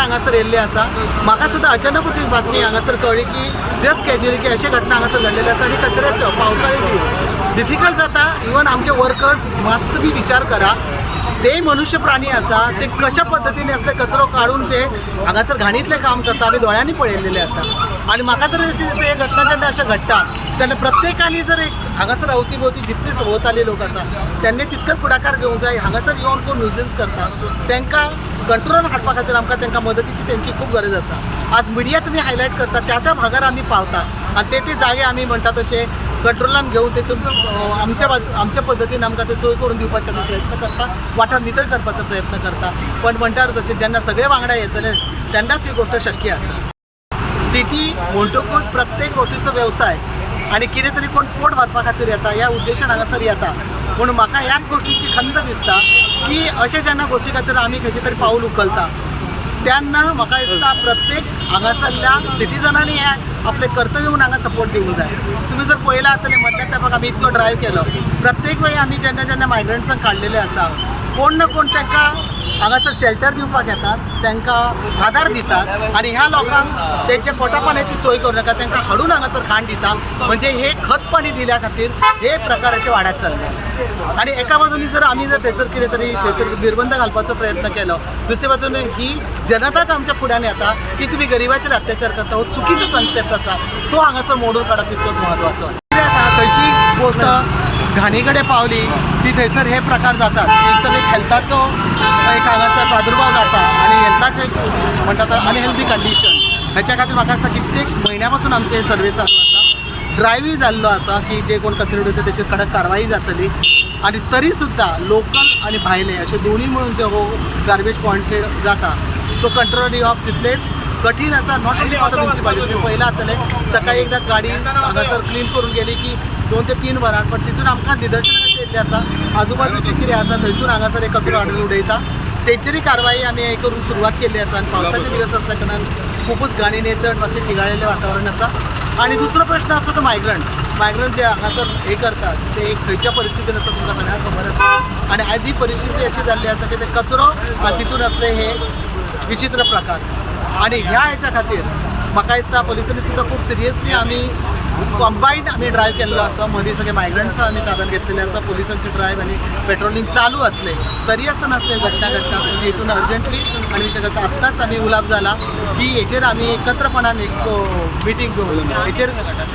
हांगासर येयल्ले आसा. म्हाका सुद्दां अचानकूच ही बातमी हांगासर कळ्ळी की जस्ट कॅज्युअली की अशें घटना हांगासर घडलेली आसा आनी कचऱ्याचो पावसाळी दीस डिफिकल्ट जाता. इवन आमचे वर्कर्स, मात तुमी विचार करा, ते मनुष्य प्राणी आसा, ते कशा पद्दतीने असले कचरो काडून ते हांगासर घाणीतलें काम करता, आमी दोळ्यांनी पळयल्लेलें आसा. आनी म्हाका तर अशें दिसता, हे घटना जेन्ना अशें घडटा तेन्ना प्रत्येकानी जर एक हांगासर अवती भोवती जितले सभोवताली लोक आसा त्यांनी तितकेच फुडाकार घेवंक जाय. हांगासर येवन कोण न्युजन्स करता तांकां कंट्रोलान हाडपा खातीर आमकां तांकां मदतीची तेंची खूब गरज आसा. आज मिडिया तुमी हायलायट करता, त्या त्या भागार आमी पावता आनी ते ते जागे आमी म्हणटा तशें कंट्रोलान घेवन तेतून आमच्या बाजू आमच्या पद्दतीन आमकां ते सोय करून दिवपाचे आमी प्रयत्न करता, वाठार नितळ करपाचो प्रयत्न करता. पण म्हणटा तशें जेन्ना सगळे वांगडा येतले तेन्नाच ही गोश्ट शक्य आसा. सिटी म्हणटकूच प्रत्येक गोश्टीचो वेवसाय आनी कितें तरी कोण पोट भरपा खातीर येता, ह्या उद्देशान हांगासर येता. पूण म्हाका ह्याच गोश्टीची खंत दिसता की अशें जेन्ना गोश्टी खातीर आमी खंयचें तरी पावल उखलता तेन्ना म्हाका दिसता प्रत्येक हांगासरल्या सिटीजनांनी हें आपलें कर्तव्य म्हणून हांगा सपोर्ट दिवंक जाय. तुमी जर पळयलां आसतलें, मदल्या तेंपाक आमी इतलो ड्रायव केलो, प्रत्येक वेळी आमी जेन्ना जेन्ना मायग्रंट्सांक काडलेले आसा, कोण ना कोण तांकां हांगासर शेल्टर दिवपाक येतात, तांकां आदार दितात आनी ह्या लोकांक तेंच्या पोटा पाण्याची सोय करूं नाका, तांकां हाडून हांगासर खाण दिता. म्हणजे हे खत पाणी दिल्या खातीर हे प्रकार अशे वाडत चल्ले. आनी एका बाजूनी जर आमी जर थंयसर कितें तरी थंयसर निर्बंध घालपाचो प्रयत्न केलो, दुसरे बाजून ही जनताच आमच्या फुड्यान येता की तुमी गरिबाचेर अत्याचार करता. हो चुकीचो कन्सेप्ट आसा, तो हांगासर मोडून काडप तितकोच म्हत्वाचो आसा. कितें जाता, खंयची गोश्ट घाणी कडेन पावली की थंयसर हे प्रकार जातात. एक तर एक हेल्थाचो एक हांगासर प्रादुर्भाव जाता आनी हेल्थाक एक म्हणटा अनहेल्दी कंडिशन. हेच्या खातीर म्हाका दिसता कित्येक म्हयन्या पासून आमचे सर्वे चालू आसा, ड्रायव्हूय जाल्लो आसा की जे कोण कचरे उडयता तेचेर कडक कारवाई जातली. आनी तरी सुद्दां लोकल आनी भायले अशे दोनूय मेळून जे हो गार्बेज पॉयंट जाता तो कंट्रोल येवप तितलेच कठीण आसा, not only for the municipality. तुम्ही पळयलां आसतलें, सकाळी एकदां गाडी हांगासर क्लीन करून गेली की 2 ते 3 वरां, पण तितून आमकां निदर्शनाक अशें येयल्लें आसा, आजूबाजूचें कितें आसा थंयसून हांगासर एक कचरो हाडून उडयता. तेंचेरय कारवाई आमी हे करून सुरवात केल्ली आसा. आनी पावसाचे दिवस आसल्या कारणान खुबूच घाणीने चड मातशें चिगाळिल्लें वातावरण आसा. आनी दुसरो प्रश्न आसा तो मायग्रंट्स. मायग्रंट जे हांगासर हे करतात ते एक खंयच्या परिस्थितीन आसा तुमकां सगळ्यांक खबर आसा. आनी आयज ही परिस्थिती अशी जाल्ली आसा की ते कचरो आनी तितून असले हे विचित्र प्रकार. आनी ह्या हेच्या खातीर म्हाका दिसता पोलिसांनी सुद्दां खूब सिरियसली आमी कंबायन आमी ड्रायव्ह केल्लो आसा. मदीं सगळे मायग्रंट्स आमी ताब्यात घेतलेले आसा. पोलिसांची ड्रायव्ह आनी पेट्रोलिंग चालू असले तरी आसतना असले घटना घडटा. म्हणजे हितून अर्जंटली आनी विचार करता, आत्ताच आमी उलोवप जाला की हेचेर आमी एकत्रपणान एक मिटींग घेवन हेचेर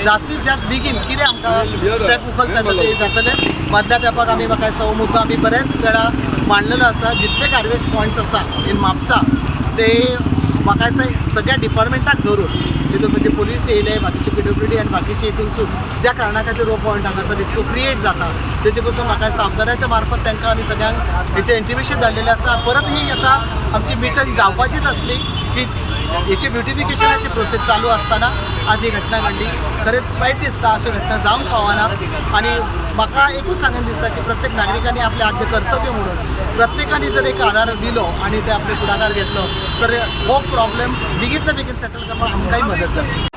जास्तीत जास्त बेगीन कितें आमकां स्टेप उखलता ते जातले. मदल्या तेंपाक आमी म्हाका दिसता हो मुद्दो आमी बरेच वेळा मांडलेलो आसा. जितले गार्बेज पॉयंट्स आसा इन म्हापसा, ते म्हाका दिसता सगळ्या डिपार्टमेंटाक धरून तितून म्हणजे पोलीस येयले, बाकीचे पीडब्ल्यूडी आनी बाकीचे हितूनसून ज्या कारणा खातीर हो पॉयंट हांगासर इतको क्रिएट जाता तेचे कडसून म्हाका दिसता आमदाराच्या मार्फत तांकां आमी सगळ्यांक हेचें इंटिमेशन धाडलेलें आसा. परत ही आतां आमची मिटींग जावपाचीच आसली की हेची ब्युटिफिकेशनाची प्रोसेस चालू आसतना आज ही घटना घडली. खरेंच वायट दिसता, अश्यो घटना जावंक फावना. आनी म्हाका एकूच सांगन दिसता की प्रत्येक नागरिकांनी आपलें आद्य कर्तव्य म्हणून प्रत्येकाने जर एक आधार दिलो आनी ते आपले फुडाकार घेतलो तर हो प्रॉब्लेम बेगीतल्या बेगीन सेटल करपाक आमकांय मदत जातली.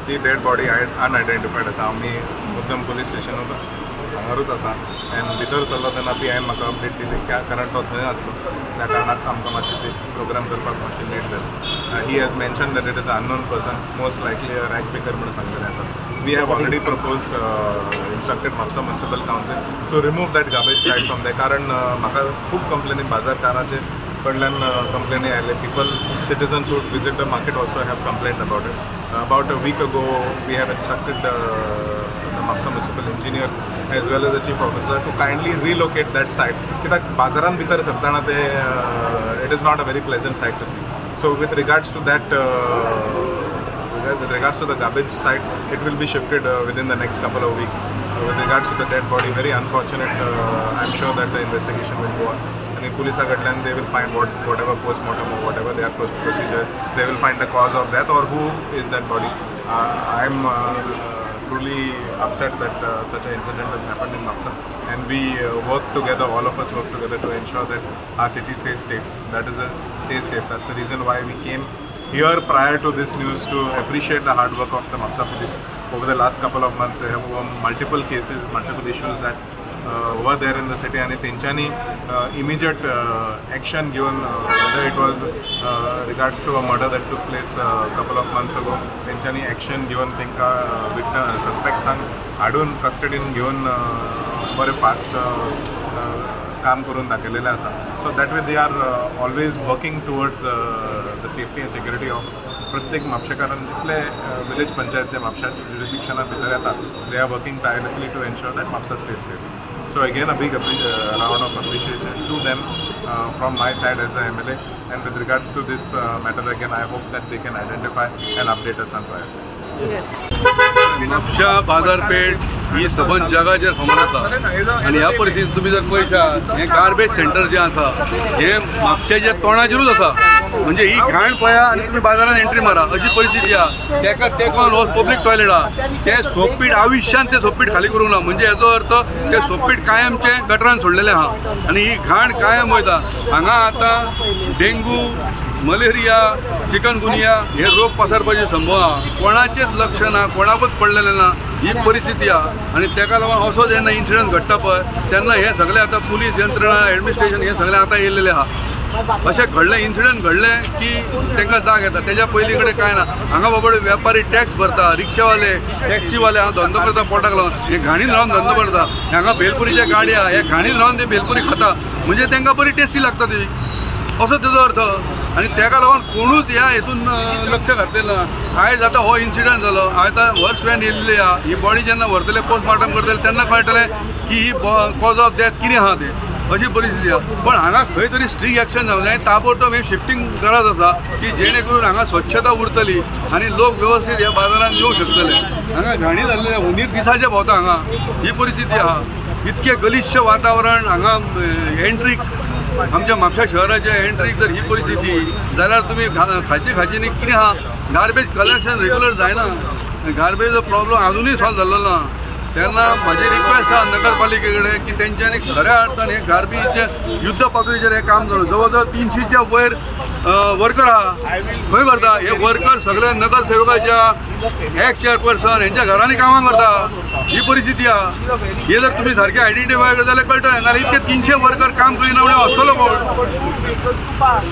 ती डेड बॉडी अनआयडेंटिफायड आसा. आमी मुद्दम पुलीस स्टेशनूच हांगारूच आसा एंड भितर सरलो तेन्ना पी आयन म्हाका अपडेट दिली, कारण तो थंय आसलो, त्या कारणाक आमकां मातशें ते प्रोग्राम करपाक मातशें लेट जालें. He has mention that it is unknown person, most likely a rag picker म्हणून सांगलेलें आसा. We have already propose instructed Mapusa municipal council to remove that garbage site from the, कारण म्हाका खूब कंप्लेनी बाजारकाराचे कडल्यान कंप्लेनी आयले. People, citizens who visit the market also have complained about it. About a week ago, we have instructed the Mapsa Municipal Engineer as well as the Chief Officer to kindly relocate that site. कित्याक बाजारान भितर सरतना ते it is not a very pleasant sight to see. So with regards to that, with regards to the garbage site, it will be shifted within the next couple of weeks. With regards to the dead body, very unfortunate. I'm sure that the investigation will go on. आणि पुलिसा कडल्यान they will find whatever postmortem or whatever their procedure, they will find the cause of death or who is that body. I am truly upset that such an incident has happened in Mapsa, and we work together, all of us work together to ensure that our city stays safe. That is a stays safe. That's the reason why we came here prior to this news to appreciate the hard work of the Mapsa Police over the last couple of months. There have were multiple cases, multiple issues that were there in the city आनी तेंच्यांनी immediate action घेवन, whether it was regards to a murder that took place couple of months ago, तेंच्यांनी action घेवन तांकां victim सस्पेक्ट्सांक हाडून कस्टडीन घेवन बरें fast काम करून दाखयलेलें आसा. So that way they are always working towards the safety and security of प्रत्येक म्हापशेकारान. जितले विलेज पंचायत जे म्हापशाच्या ज्युरिस्डिक्शना भितर येतात, they are working tirelessly to ensure that Mapusa stays safe. So again, a big round of appreciation to them from my side as the MLA. And with regards to this matter, again, I hope that they can identify and update us on priority. म्हापशा बाजारपेठ ही सबंद जगाचेर खबर आसा आनी ह्या परिस्थितीत तुमी जर पळयशात, हें गार्बेज सेंटर जें आसा हें म्हापशेच्या तोंडाचेरूच आसा. म्हणजे ही घाण पळया आनी तुमी बाजारात एंट्री मारा अशी परिस्थिती आहा. तेका तेंकोन हो पब्लीक टॉयलेट आहा. तें सोपीट आयुश्यान तें सोपीट खाली करूंक ना. म्हणजे हेजो अर्थ तें सोपीट कायमचें गटरान सोडलेलें आहा आनी ही घाण कायम वयता. हांगा आतां डेंगू, मलेरिया, चिकनगुनिया हे रोग पसरपाची संभव आहा. कोणाचेच लक्ष ना, कोणाकूच पडलेलें ना, ही परिस्थिती आहा. आनी तेका लागून असो जेन्ना इन्सिडंट घडटा पळय तेन्ना हे सगळे आतां पुलीस यंत्रणा, एडमिनिस्ट्रेशन हे सगळें आतां येयलेलें आहा. अशें घडलें, इन्सिडंट घडलें की तांकां जाग येता, तेज्या पयलीं कडेन कांय ना. हांगा बाबा वेपारी टॅक्स भरता, रिक्षावाले, टॅक्सीवाले हांगा धंदो करता, पोटाक लागून हे घाणीन रावन धंदो करता. हांगा भेलपुरीच्या गाडी आहा, हे घाणीन रावन ते भेलपुरी खाता, म्हणजे तांकां बरी टेस्टी लागता ती, असो तेजो अर्थ. आनी तेका लागून कोणूच ह्या हितून लक्ष घातलें ना. आयज आतां हो इन्सिडंट जालो, आयज आतां वर्स व्हॅन येयल्ली आहा. ही बॉडी जेन्ना व्हरतले, पोस्टमार्टम करतले तेन्ना कळटलें की ही कॉज ऑफ डेथ कितें आहा तें, अशी परिस्थिती आहा. पण हांगा खंय तरी स्ट्रीक एक्शन जावंक जाय. ताबडतोब हें शिफ्टींग गरज आसा की जेणे करून हांगा स्वच्छता उरतली आनी लोक व्यवस्थीत ह्या बाजारांत येवंक शकतले. हांगा घाणी जाल्ले, हुंदीर दिसाचे भोंवता हांगा, ही परिस्थिती आहा. इतकें गलिश्य वातावरण हांगा, एंट्रीक आमच्या म्हापशा शहराच्या एंट्रीक जर ही परिस्थिती जाल्यार तुमी खाची खाचीनी कितें आहा? गार्बेज कलेक्शन रेगुलर जायना, गार्बेजचो प्रॉब्लम अजुनूय सॉल्व जाल्लो ना. तेन्ना म्हाजी रिक्वेस्ट आहा नगरपालिके कडेन की तेंच्यांनी खऱ्या अर्थान हे गार्बेजचे युद्ध पातळीचेर हें काम चालू. जवळ जवळ 300च्या वयर वर्कर आहा. खंय करता हे वर्कर? सगळे नगरसेवकाच्या, एक्स चेअरपर्सन हेंच्या घरांनी कामां करता, ही परिस्थिती आहा. हे जर तुमी सारकें आयडेंटिफाय करता जाल्यार कळटलें, नाल्यार इतके 300 वर्कर काम करिना म्हणजे आसतलो कोण?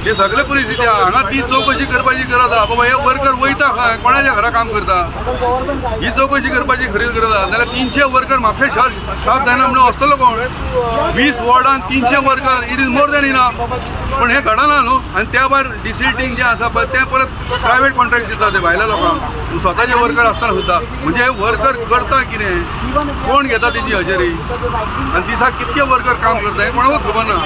हे सगळे परिस्थिती आहा. हांगा ती चवकशी करपाची गरज आहा. बाबा हे वर्कर वयता खंय, कोणाच्या घरा काम करता, ही चवकशी करपाची खरी गरज आहा. नाल्यार 300 वर्कर म्हापशें शहर साफ जायना म्हणून आसतलो कोण? 20 वॉर्डान 300 worker, it is more than enough. पण हें घडना न्हू. आनी त्या भायर डिसिल्टींग जें आसा पळय तें परत प्रायवेट कॉन्ट्रॅक्ट दिता ते भायल्या लोकांक, स्वताचे वर्कर आसतना सुद्दां. म्हणजे हे वर्कर करता कितें, कोण घेता तेजी हजेरी आनी दिसाक कितके वर्कर काम करता हें कोणाकूच खबर ना.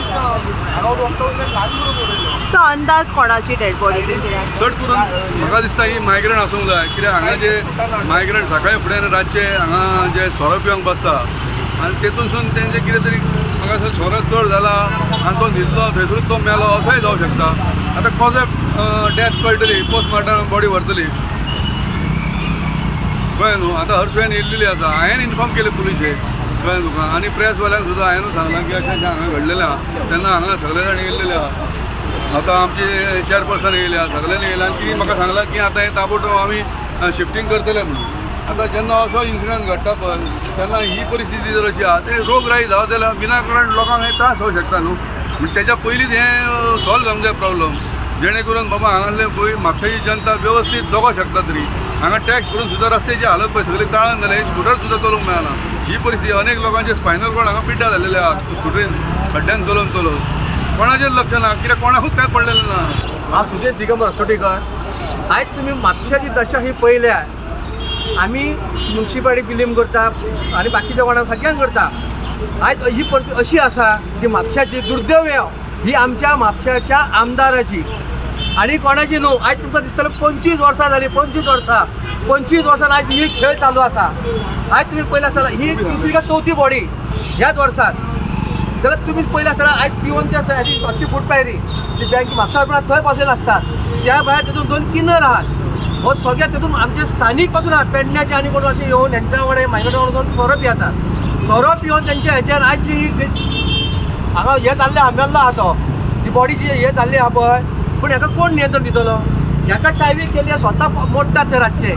सो अंदाज कोणाची डेड बॉडी? चड करून म्हाका दिसता ही मायग्रंट आसूंक जाय. कित्याक हांगा जे मायग्रंट सकाळी फुडें रातचे हांगा जे सोरो पिवंक बसता आनी तेतूनसून तेंचे कितें तरी म्हाका दिसता सोरो चड जाला आनी तो न्हिदलो, थंयसरूच तो मेलो असोय जावं शकता. आतां कॉज ऑफ डेथ कळटली, पोस्टमार्टम बॉडी व्हरतली, कळ्ळें न्हू. आतां हर्स व्हॅन येयल्लेली आसा. हांवें इन्फॉर्म केलें पुलिशेक, कळ्ळें तुका, आनी प्रेसवाल्यांक सुद्दां हांवें सांगलां की अशें अशें हांगा घडलेलें आहा. तेन्ना हांगा सगळे जाण येयल्लेले आहा. आतां आमची चेअरपर्सन येयल्या, सगळ्यांनी येयल्या आनी तिणी म्हाका सांगलां की आतां हें ताबडतोब आमी शिफ्टींग करतले म्हणून. आतां जेन्ना असो इन्सिडंट घडटा पळय तेन्ना ही परिस्थिती जर अशी आहा, ते रोगराई जावं जाल्यार विनाकारण लोकांक हे त्रास जावं शकता न्हू. म्हण तेच्या पयलींच हें सॉल्व जावंक जाय प्रॉब्लम, जेणे करून बाबा हांगासरले पळय म्हापशेची जनता व्यवस्थीत जगोंक शकता तरी. हांगा टॅक्स भरून सुद्दां रस्त्याची हालत पळय सगळी चाळण जाल्या, स्कुटर सुद्दां चलोवंक मेळना, ही परिस्थिती. अनेक लोकांचे स्पायनल कॉर्ड हांगा पिड्ड्यार जाल्लेले आहा स्कुटरीन खड्ड्यान चलोवन चलोवन. कोणाचेर लक्ष ना, कित्याक कोणाकूच कांय पडलेलें ना. हांव सुदेश दिगंबर असोटीकर. आयज तुमी म्हापशाची दशा ही पळयल्या. आमी मुन्सिपालिटी बिलीम करता आनी बाकीच्या कोणाक सगळ्यांक करता. आयज ही परिस्थिती अशी आसा की म्हापशाची दुर्दैव ही आमच्या म्हापशाच्या आमदाराची आनी कोणाची न्हू. आयज तुमकां दिसतलें 25 वर्सां जालीं, 25 वर्सां, 25 वर्सां आयज ही खेळ चालू आसा. आयज तुमी पळयलें आसतलें ही तिसरी काय चवथी बॉडी ह्याच वर्सात. जाल्यार तुमी पळयलें आसतना आयज पिवन ते हत्ती फूट पायरी ती बँक म्हापसा थंय बसलेले आसतात. त्या भायर तितून 2 किन्नर आहात. हो सगळ्या तितून आमचे स्थानीक पासून आहा पेडण्याचे आनी कोण अशें येवन हेंच्या वांगडा मायग्रंटा वांगडा वचून सोरो पियेतात. सोरो पिवन तेंच्या हेच्यार आयज जी हांगा हें जाल्लें आहा, मेल्लो आहा तो, ती बॉडी जी हें जाल्ली आहा पळय, पूण हेका कोण नियंत्रण दितलो? हेका चावी केली स्वता मोडटात ते रातचे.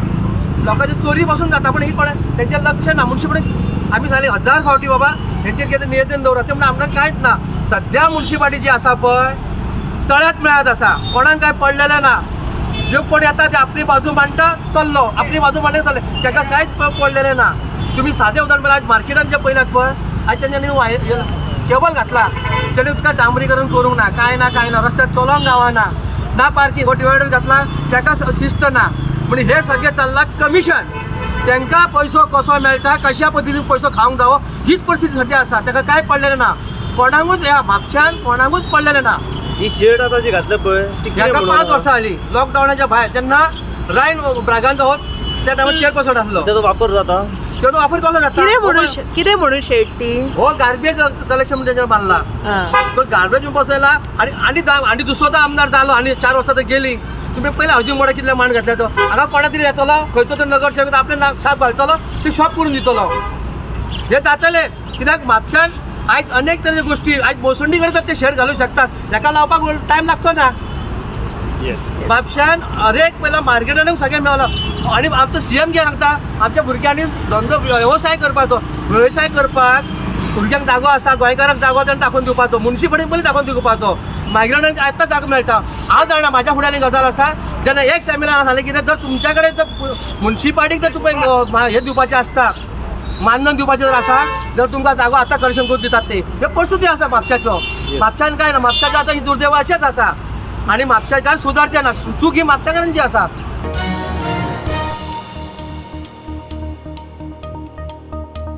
लोकांची चोरी पासून जाता, पण ही कोणा तेंचें लक्ष ना. मुन्सिपालिटी आमी सांगलें हजार फावटी बाबा हेंचेर कितें नियंत्रण दवरात, तें म्हणटा आमकां कांयच ना. सद्या मुन्सिपालिटी जी आसा पळय तळ्यात मेळत आसा, कोणाक कांय पडलेलें ना. जे कोण येता ते आपली बाजू मांडटा चल्लो, आपली बाजू मांडले चल्ले, ताका कांयच पडलेलें ना. तुमी सादें उदाहरण पळय, आयज मार्केटान जे पयल्यात पळय, आयज तेंच्यांनी केबल घातला, तेणी उदकां डांबरीकरण करूंक ना, कांय ना कांय ना, रस्त्यार चलोंक गावना ना, पार्किंग हो डिवायडर घातला ताका शिस्त ना. म्हणजे हे सगळें चल्लां कमिशन, तांकां पयसो कसो मेळटा, कशा पद्दतीन पयसो खावंक जावो, हीच परिस्थिती सद्या आसा. ताका कांय पडलेलें ना कोणाकूच, ह्या म्हापश्यान कोणाकूच पडलेलें ना. ही शेड आतां जी घातल्या पळय ती कितें हाका म्हणून 5 वर्सां जालीं लॉकडावनाच्या भायर, जेन्ना रायन ब्रागांझा हो त्या टायमार चेअरपर्सन आसलो, तेजो वापर जाता, तेजो वापर कसो जाता? कितें म्हणून शेड ती? हो गार्बेज कलेक्शन तेजेर बांदला, तो गार्बेज बसयला आनी आनी आनी दुसरो तो आमदार जालो आनी 4 वर्सां तर गेली. तुमी पयले हावजींग बोर्डा कितले मांड घातले, तो हांगा कोणा तरी येतलो खंयचो तरी नगरसेवक आपलें नांव साप घालतलो, ते शॉप करून दितलो. हे जातलें कित्याक म्हापश्यान आयज अनेक तरेच्यो गोश्टी, आयज मोसंडी कडेन तर ते शेड घालूंक शकतात, हेका लावपाक टायम लागचो ना. म्हापश्यान हरेक पयला मार्केटानूच सगळें मेवला. आनी आमचो सीएम कितें सांगता, आमच्या भुरग्यांनी धंदो वेवसाय करपाचो, वेवसाय करपाक भुरग्यांक जागो आसा, गोंयकारांक जागो ताणें दाखोवन दिवपाचो, मुन्सिपालिटीक पयलीं दाखोवन दिवपाचो, मायग्रंटांक आतां जागो मेळटा. हांव जाणा म्हाज्या फुड्यान एक गजाल आसा, जेन्ना एक्स एम एल एन सांगलें कितें, जर तुमच्या कडेन जर मुन्सिपालिटीक जर तुका हें दिवपाचें आसता, मानधन दिवपाचें जर आसा जाल्यार तुमकां जागो आतां करेक्शन करून दितात ते. हे परिस्थिती आसा म्हापश्याचो. म्हापश्यान कांय ना, म्हापश्याचें आतां ही दुर्दैव अशेंच आसा आनी म्हापश्याच्यान सुदारचें ना. चूक ही म्हापश्याकारांची आसा.